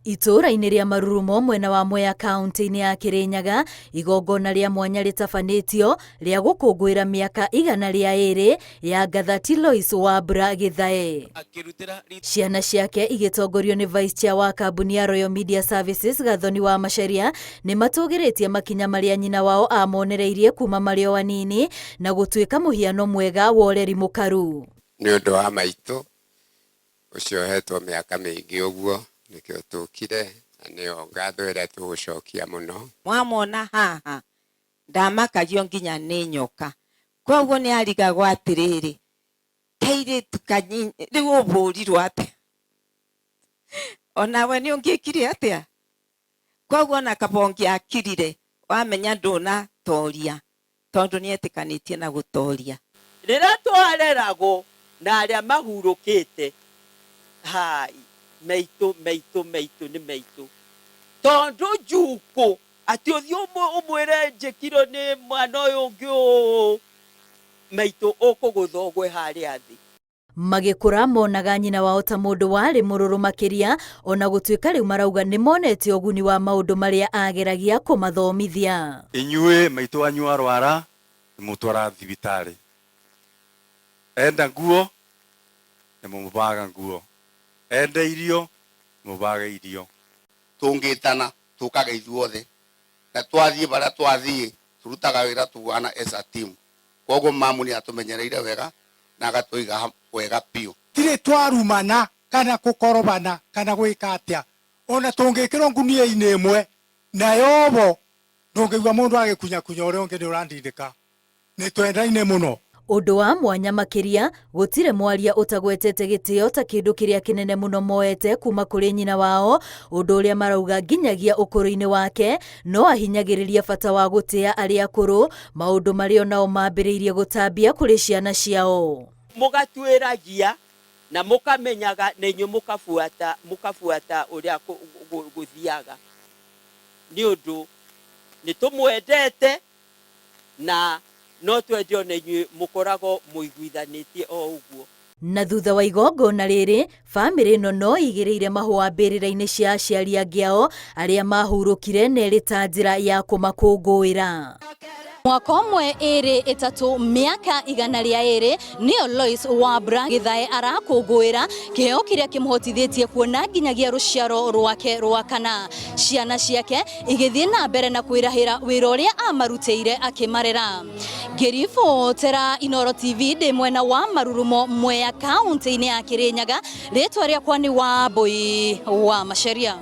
Itũũra-inĩ rĩa Marurumo mwena wa Mwea kaunti-inĩ ya Kĩrĩnyaga, igongona rĩa mwanya rĩtabanĩtio rĩa gũkũngũĩra mĩaka 102 ya Ngathati Lois Wambura Gĩthae. Ciana ciake igĩtongorio nĩ Vice Chair wa kambuni ya Royal Media Services Gathoni wa Macharia nĩ matũgĩrĩtie makinya marĩa nyina wao amonereirie kuma marĩ o anini na gũtuĩka mũhiano mwega wa ũreri mũkaru. Nĩ ũndũ wa maitũ ũcio ũhetwo mĩaka mĩingĩ ũguo, nĩkĩo tũkire, na nĩyo ngatho ĩrĩa tũgũcokia mũno. Mwamona haha ndamakagio nginya nĩ nyoka. Koguo nĩ arigagwo atĩrĩrĩ, kairĩtu kanyinyi rĩu ũbũrirwo atĩa? Onawe nĩ ũngĩkire atĩa? Koguo ona kaba ũngĩakirire wamenya ndũnatoria tondũ nĩ etĩkanĩtie na gũtoria. Rĩrĩa twareragwo na arĩa mahurũkĩte, hai, maitũ, maitũ, maitũ nĩ maitũ. Tondũ njukũ, atĩ ũthiĩ ũmwĩre njĩkirwo nĩ mwana ũyũ ũngĩ ũũ, maitũ ũkũgũtha ũgwe harĩa thĩ. Magĩkũra monaga nyina wao ta mũndũ warĩ mũrũrũ makĩria, ona gũtuĩka rĩu marauga nĩ monete ũguni wa maũndũ marĩa ageragia kũmathomithia. Inyuĩ maitũ wanyu arwara nĩ mũtwara thibitarĩ, enda nguo nĩ mũmũbaga nguo, enda irio nĩ mũbaga irio. Tũngĩtana tũkaga ithuothe na twathiĩ barĩa twathiĩ tũrutaga wĩra tũhana as a team. Kwoguo mamu nĩ atũmenyereire wega na agatũiga wega biũ. Tirĩ twarumana kana kũkorobana kana gwĩka atĩa, o na tũngĩkĩrwo ngunia-inĩ ĩmwe na yohwo, ndũngĩigua mũndũ agĩkunyakunya ũrĩa ũngĩ nĩ ũrandindĩka. Nĩ twendaine mũno. Ũndũ wa mwanya makĩria, gũtirĩ mwaria ũtagwetete gĩtĩo ta kĩndũ kĩrĩa kĩnene mũno moete kuma kũrĩ nyina wao, ũndũ ũrĩa marauga nginyagia ũkũrũ-inĩ wake no ahinyagĩrĩria bata wa gũtĩa arĩa akũrũ, maũndũ marĩa onao mambĩrĩirie gũtambia kũrĩ ciana ciao. Mũgatuĩragia na mũkamenyaga na inyuĩ mũkabuata mũkabuata ũrĩa gũthiaga, nĩ ũndũ nĩ tũmwendete na no twende o na inyuĩ mũkoragwo mũiguithanĩtie o ũguo. Na thutha wa igongona rĩrĩ, famĩlĩ ĩno no ĩigĩrĩire mahũa mbĩrĩra-inĩ cia aciari angĩ ao arĩa mahurũkire na ĩrĩ ta njĩra ya kũmakũngũĩra. Mwaka ũmwe, ĩrĩ, ĩtatũ, mĩaka 102 nĩyo Lois Wambura Gĩthae arakũngũĩra kĩheo kĩrĩa kĩmũhotithĩtie kuona nginyagia rũciaro rwake rwa kana. Ciana ciake igĩthiĩ na mbere na kwĩrahĩra wĩra ũrĩa amarutĩire akĩmarera. Ngĩribotera Inooro TV ndĩ mwena wa Marurumo Mwea kaunti-inĩ ya Kĩrĩnyaga, rĩtwa rĩakwa nĩ Wambũi wa Macharia.